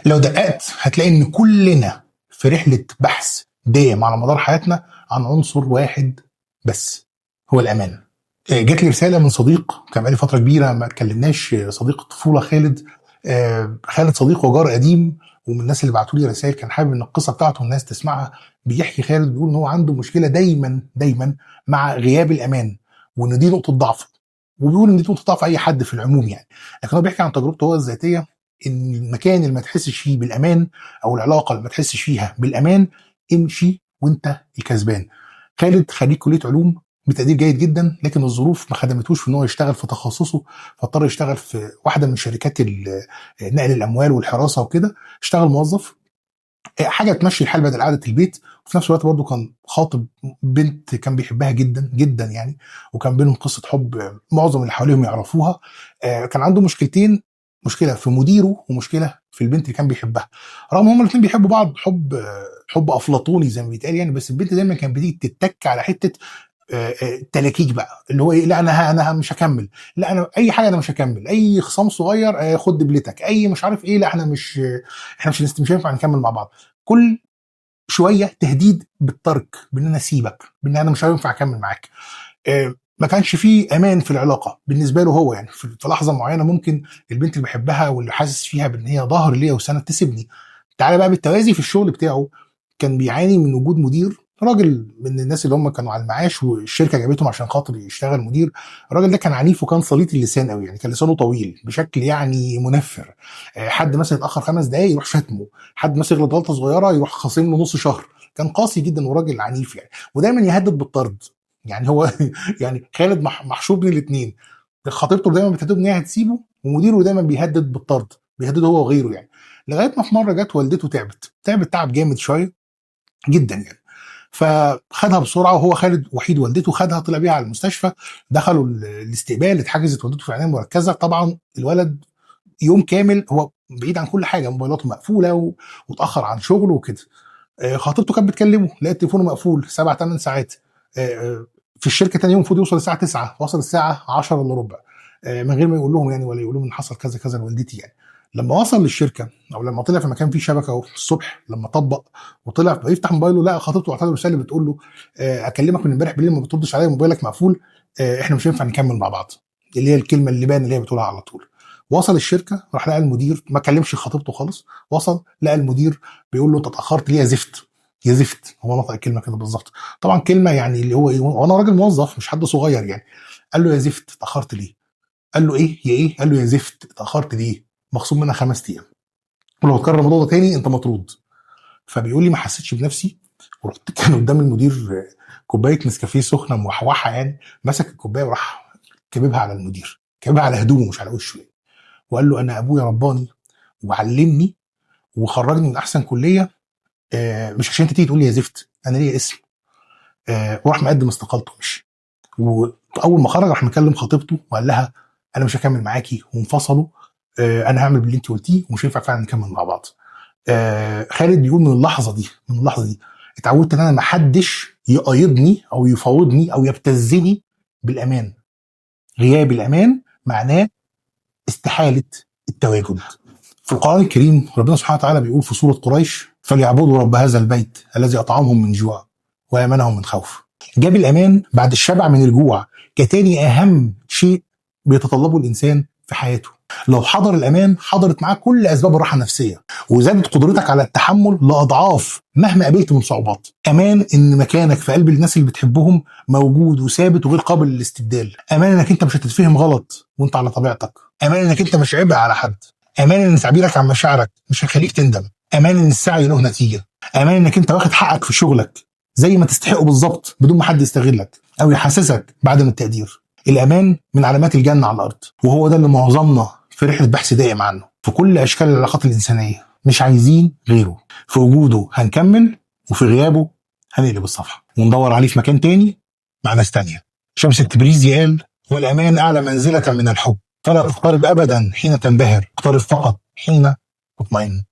لو دققت هتلاقي ان كلنا في رحله بحث دائم على مدار حياتنا عن عنصر واحد بس، هو الامان. جات لي رسالة من صديق كان بقالي فترة كبيرة ما اتكلمناش، صديق الطفولة خالد. خالد صديق وجار قديم ومن الناس اللي بعتوا لي رسائل، كان حابب ان القصة بتاعته الناس تسمعها. بيحكي خالد، بيقول ان هو عنده مشكلة دايما دايما مع غياب الامان، وان دي نقطة ضعفه، وبيقول ان دي نقطة ضعف اي حد في العموم يعني. لكن هو بيحكي عن تجربته هو الذاتيه، ان المكان اللي ما تحسش فيه بالامان او العلاقة اللي ما تحسش فيها بالامان، امشي وانت الكسبان. خالد خريج كليه علوم بتقدير جيد جدا، لكن الظروف ما خدمتوش في ان هو يشتغل في تخصصه، فاضطر يشتغل في واحدة من شركات نقل الاموال والحراسه وكده. اشتغل موظف، حاجة تمشي الحال بدل قعدة البيت. وفي نفس الوقت برضه كان خاطب بنت كان بيحبها جدا جدا يعني، وكان بينهم قصة حب معظم اللي حواليهم يعرفوها. كان عنده مشكلتين، مشكلة في مديره ومشكلة في البنت اللي كان بيحبها، رغم هما الاثنين بيحبوا بعض حب افلاطوني زي ما بيتقال يعني. بس البنت دايما كانت بتيجي تتك على حتة تلاكيك بقى، اللي هو ايه، لا انا مش هكمل، لا انا اي حاجة انا مش هكمل، اي خصام صغير خد دبلتك، اي مش عارف ايه، لا احنا مش هينفع نكمل مع بعض. كل شوية تهديد بالترك، بان انا اسيبك، بان انا مش هينفع اكمل معاك. ما كانش فيه امان في العلاقة بالنسبة له هو يعني. في لحظة معينة ممكن البنت اللي بحبها واللي حاسس فيها بان هي ظهر ليا وسند تسيبني. تعالى بقى بالتوازي في الشغل بتاعه، كان بيعاني من وجود مدير، راجل من الناس اللي هم كانوا على المعاش والشركة جابتهم عشان خاطر يشتغل مدير. الراجل ده كان عنيف وكان سليط اللسان قوي يعني، كان لسانه طويل بشكل يعني منفر. حد مثلا يتاخر 5 دقايق يروح شتمه، حد مثلا يغلط غلطه صغيرة يروح خاصم له نص شهر. كان قاسي جدا وراجل عنيف يعني، ودايما يهدد بالطرد يعني. هو يعني خالد محشور بين الاثنين، خطيبته دايما بتهدده ان هي هتسيبه، ومديره دايما بيهدد بالطرد، بيهدده هو وغيره يعني. لغاية ما في مرة جت والدته تعبت تعب جامد شوية جدا يعني، فخدها بسرعة، وهو خالد وحيد والدته، خدها طلع بيها على المستشفى. دخلوا الاستقبال، اتحجزت والدته في عناية مركزه. طبعا الولد يوم كامل هو بعيد عن كل حاجة، موبايلاته مقفولة واتاخر عن شغله وكده. خطيبته كانت بتكلمه، لقيت تليفونه مقفول 7 8 ساعات. في الشركة تاني يوم المفروض يوصل الساعة 9، وصل الساعة 10 الا ربع، من غير ما يقول لهم يعني، ولا يقول لهم ان حصل كذا كذا لوالدتي يعني. لما وصل للشركة، او لما طلع في مكان فيه شبكة الصبح، لما طبق وطلع بيفتح موبايله، لقى خطيبته بعت له رسالة بتقول له اكلمك من امبارح بالليل ما بتردش عليا، موبايلك مقفول، احنا مش هينفع نكمل مع بعض، اللي هي الكلمة اللي بان اللي هي بتقولها على طول. وصل الشركة، راح لقى المدير، ما كلمش خطيبته خالص، وصل لقى المدير بيقول له انت اتاخرت ليه يا زفت يا زفت. هو نطق الكلمة كده بالظبط، طبعا كلمة يعني اللي هو ايه، وانا راجل موظف مش حد صغير يعني. قال له يا زفت اتاخرت ليه؟ قال له ايه يا ايه؟ قال له يا زفت اتاخرت ليه؟ مخصوم منها 5 ايام، ولو اتكرر الموضوع ده تاني انت مطرود. فبيقول لي ما حسيتش بنفسي، ورحت كان قدام المدير كوباية نسكافيه سخنة موحوحه يعني، مسك الكوباية وراح كببها على المدير، كببها على هدومه مش على وشه يعني. وقال له انا ابويا رباني وعلمني وخرجني من احسن كليه، مش عشان انت تيجي تقول لي يا زفت، انا ليا اسم. وراح مقدم استقالته ومشي. واول ما خرج راح مكلم خطيبته وقال لها انا مش هكمل معاكي، وانفصلوا. انا هعمل باللي انت قلتيه ومش هينفع فعلا نكمل مع بعض. خالد بيقول من اللحظة دي اتعودت ان انا ما حدش يقايضني او يفاوضني او يبتزني بالامان. غياب الامان معناه استحالة التواجد. في القران الكريم ربنا سبحانه وتعالى بيقول في سورة قريش: فليعبدوا رب هذا البيت الذي اطعمهم من جوع وامنهم من خوف. جاب الامان بعد الشبع من الجوع كتاني اهم شيء بيتطلبه الانسان في حياته. لو حضر الامان حضرت معاه كل اسباب الراحة النفسية، وزادت قدرتك على التحمل لاضعاف مهما قابلت من صعوبات. امان ان مكانك في قلب الناس اللي بتحبهم موجود وثابت وغير قابل للاستبدال. امان انك انت مش هتتفهم غلط وانت على طبيعتك. امان انك انت مش عبء على حد. امان ان تعبيرك عن مشاعرك مش هيخليك تندم. امان ان السعي له نتيجة. امان انك انت واخد حقك في شغلك زي ما تستحقه بالظبط بدون ما حد يستغلك او يحسسك بعدم التقدير. الامان من علامات الجنة على الارض، وهو ده اللي معظمنا في رحله بحث دائم عنه في كل اشكال العلاقات الانسانية، مش عايزين غيره. في وجوده هنكمل، وفي غيابه هنقلب الصفحة وندور عليه في مكان تاني مع ناس تانية. شمس التبريزي قال: والامان اعلى منزله من الحب، فلا تقترب ابدا حين تنبهر، اقترب فقط حين تطمئن.